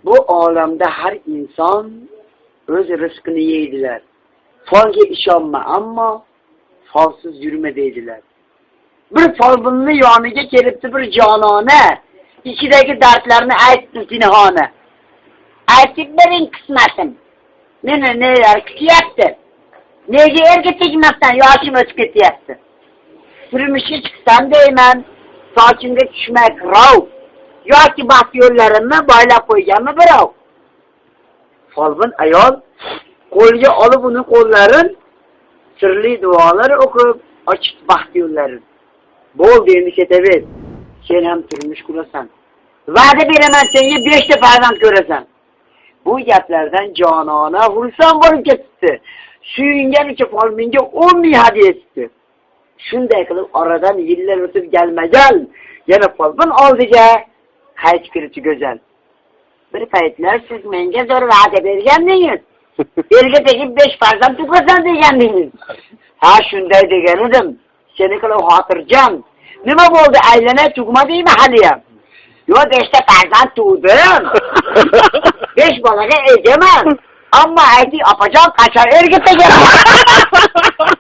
Bu olamda har inson o'z rizqini yeydilar. Folga ishonma, ammo folsiz yurma deydilar. Bir folbinni yoniga kelibdi bir jonona, ichidagi dardlarni aytdi pinhona. Aytib bering qismatim. Meni nelar kutyapti? Nega erga tegmasdan yoshim o'tib ketyapti? Turmushga chiqsam deyman, sochimga tushmay qirov yoki baxt yo'llarimni boylab qo'yganmi birov? Folbin ayol qo'lga olib uni qo'llarin, sirli duolar o'qib ochib baxt yo'llarin. Bo'ldi, endi ketaver. Sen ham turmush qurasan. Va'da beraman senga 5 ta farzand ko'rasan. Bu gaplardan jonona xursand bo'lib ketibdi. Suyunganicha folbinga 10 ming hadya etibdi. Shunday qilib oradan yillar o'tib gelmagan yana folbin oldiga qaytib kelibdi go'zal. Bir paytlar siz menga zo'r va'da bergandingiz. Erga tegib 5 farzand tug'asan degandingiz. Ha, shunday degan edim. Seni qilib xotirjam. Nima bo'ldi, aylanay tug'madingmi haliyam? Yo'q, 5 ta farzand tug'dim. 5 bolaga egaman. Ammo ayting, opajon, qachon erga tegaman?